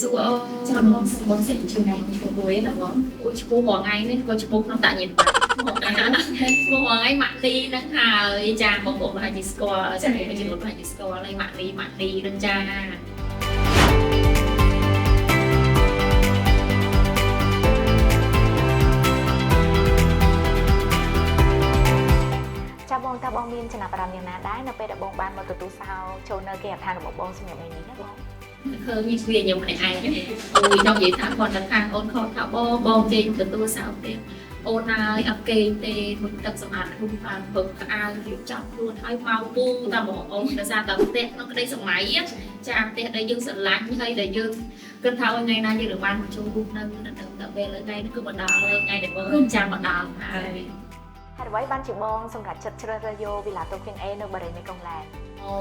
សួរអូ ចាំបងបងសិជំរាបឈ្មោះមួយណាបង អូឈ្មោះរាល់ថ្ងៃនេះក៏ឈ្មោះក្នុងតាញាតបាត់ឈ្មោះរាល់ថ្ងៃម៉ាក់លីហ្នឹងហើយចាបងប្អូនប្រហែលជាស្គាល់ចាមួយចំនួនប្រហែលជាស្គាល់ហើយម៉ាក់លីម៉ាក់លីហ្នឹងចា ចាបងតើបងមានចំណាប់អារម្មណ៍យ៉ាងណាដែរនៅពេលដែលបងបានមកទទួលសោចូលនៅគេហដ្ឋានរបស់បងសម្រាប់ថ្ងៃនេះណាបង ឃើញវាខ្ញុំម្នាក់ឯងអូយចង់និយាយថាគាត់ទៅខាងអូនខកថាបងបងចេញទទួលសោផ្ទះអូនហើយអត់គេងទេមុនទឹកសម្អាតខ្លួនបានពឹកក្អៅរៀបចំខ្លួនហើយមកពូតាមបងអូនដោយសារតែផ្ទះក្នុងក្តីសម័យចាផ្ទះដែលយើងស្រឡាញ់ហើយដែលយើងគិតថាថ្ងៃណាយើងនឹងបានមកចូលរួមនៅដល់ពេលថ្ងៃនេះគឺមកដល់ថ្ងៃដែលបងចាំមកដល់ហើយ ហេតុអ្វីបានជាបងសម្រាប់ចិត្តជ្រើសរើសយកវិឡាតូ Queen A នៅបរិយាមេគង្គឡែន អូ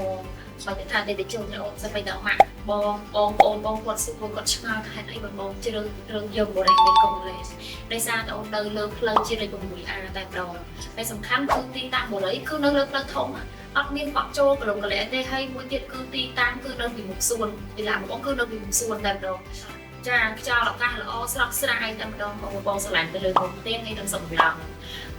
បើថាអតិថិជនអូនសម្បីតែម៉ាក់បងបងប្អូនបងគាត់សួរគាត់ឆ្ងល់ថាហេតុអីបងជ្រើសរើសយកបរិយាមេគង្គឡែនដោយសារតែអូននៅលើផ្លូវជាតិលេខ 6A តែម្ដងហើយសំខាន់គឺទីតាំងបរិយាគឺនៅលើផ្លូវធំអត់មានបក់ចូលកលងកលែទេហើយមួយទៀតគឺទីតាំងគឺនៅពីមុខសួនវិឡាបងគឺនៅពីមុខសួនតែម្ដងចាខ្យល់អាកាសល្អស្រស់ស្រាយតែម្ដងបងបងស្រឡាញ់ទៅលើមុខផ្ទះហើយនឹងសម្រង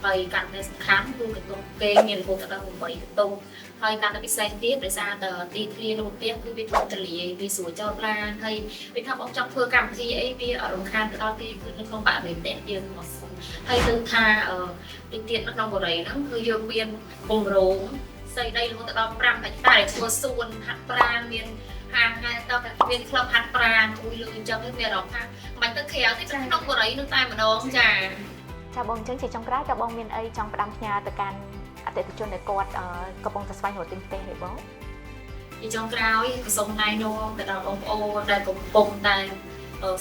ហើយកាន់តែសំខាន់គឺកន្ទប់គេមានរហូតដល់8កន្ទប់ហើយកាន់តែពិសេសទៀតដោយសារតែទីធ្លាក្នុងផ្ទះគឺវាធំទូលាយវាស្រួលចតឡានហើយវាថាបងចង់ធ្វើកម្មវិធីអីវាអត់រំខានទៅដល់គេគឺនៅក្នុងបរិវេណផ្ទះយើងមកហើយគឺថាទីទៀតនៅក្នុងបរិយាហ្នឹងគឺយើងមានគម្រោងស្ដីដីរហូតដល់5ហិកតាដែលធ្វើសួនហាត់ប្រាណមានហាងហែតមានក្លឹបហាត់ប្រាណអូយលឺអញ្ចឹងមានអារម្មណ៍ថាមិនទៅក្រៅទេក្នុងបរិយានឹងតែម្ដងចា ចាបងអញ្ចឹងជាចុងក្រោយតើបងមានអីចង់ផ្ដាំផ្ញើទៅកាន់អតិថិជនដែលគាត់កំពុងតែស្វែងរកទិញផ្ទះទេបង ជាចុងក្រោយក៏សូមណែនាំទៅដល់បងប្អូនដែលកំពុងតែ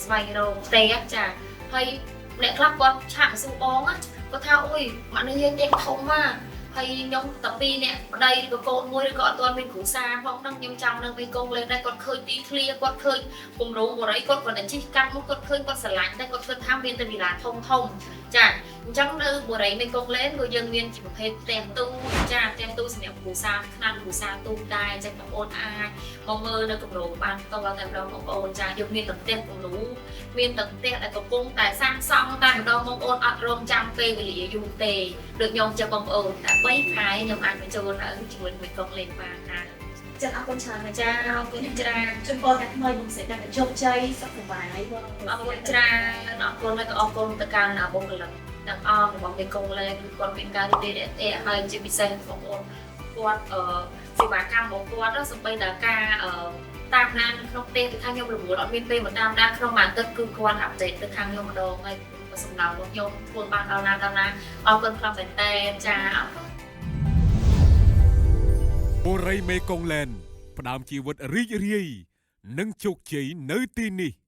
ស្វែងរកផ្ទះចាហើយអ្នកខ្លះគាត់ឆាក់មកសួរបងគាត់ថាអូយម៉ាក់នេះយើងផ្ទះធំណាហើយខ្ញុំតែពីរអ្នកប្តីឬក៏កូនមួយឬក៏អត់ទាន់មានគ្រួសារផងហ្នឹងខ្ញុំចង់នៅវិញកងលេងដែរគាត់ឃើញទីធ្លាគាត់ឃើញគម្រោងបរិយគាត់គាត់តែជិះកាត់មកគាត់ឃើញគាត់ស្រឡាញ់តែគាត់គិតថាមានតែវិឡាធំធំចាអញ្ចឹងនៅបរិយមេគង្គលេនក៏យើងមានជាប្រភេទផ្ទះទូចាផ្ទះទូសម្រាប់គ្រួសារខ្នាតគ្រួសារទូដែរអញ្ចឹងបងប្អូនអាចមកមើលនៅគម្រោងបានផ្ទាល់តែម្ដងបងប្អូនចាយើងមានទាំងផ្ទះគំរូមានទាំងផ្ទះដែលកំពុងតែសាងសង់តែម្ដងបងប្អូនអត់រងចាំពេលវេលាយូរទេដូចខ្ញុំចឹងបងប្អូនតែ3ខែខ្ញុំអាចបញ្ចូលនៅជាមួយមេគង្គលេនបានហើយ ចាអរគុណច្រើន ចាអរគុណច្រើន ជូនពរតែថ្មីបងស្រីកាន់តែជោគជ័យសុខសប្បាយបង អរគុណច្រើនអរគុណហើយក៏អរគុណទៅកាន់បុគ្គលិកទាំងអស់របស់មេគង្គលេនគឺគាត់មានការរីករាយរាក់ទាក់ហើយជាពិសេសបងប្អូនគាត់សេវាកម្មរបស់គាត់សូម្បីតែការតាមដានក្នុងផ្ទះទៅខាងខ្ញុំរវល់អត់មានពេលមកតាមដានក្នុងមួយអាទិត្យគឺគាត់អាប់ដេតទៅខាងខ្ញុំម្ដងហើយសំណងរបស់ខ្ញុំធ្វើបានដល់ណាដល់ណាអរគុណខ្លាំងមែនតើចាអរគុណ បុរីមេគង្គឡែនផ្ដើមជីវិតរីករាយនិងជោគជ័យនៅទីនេះ។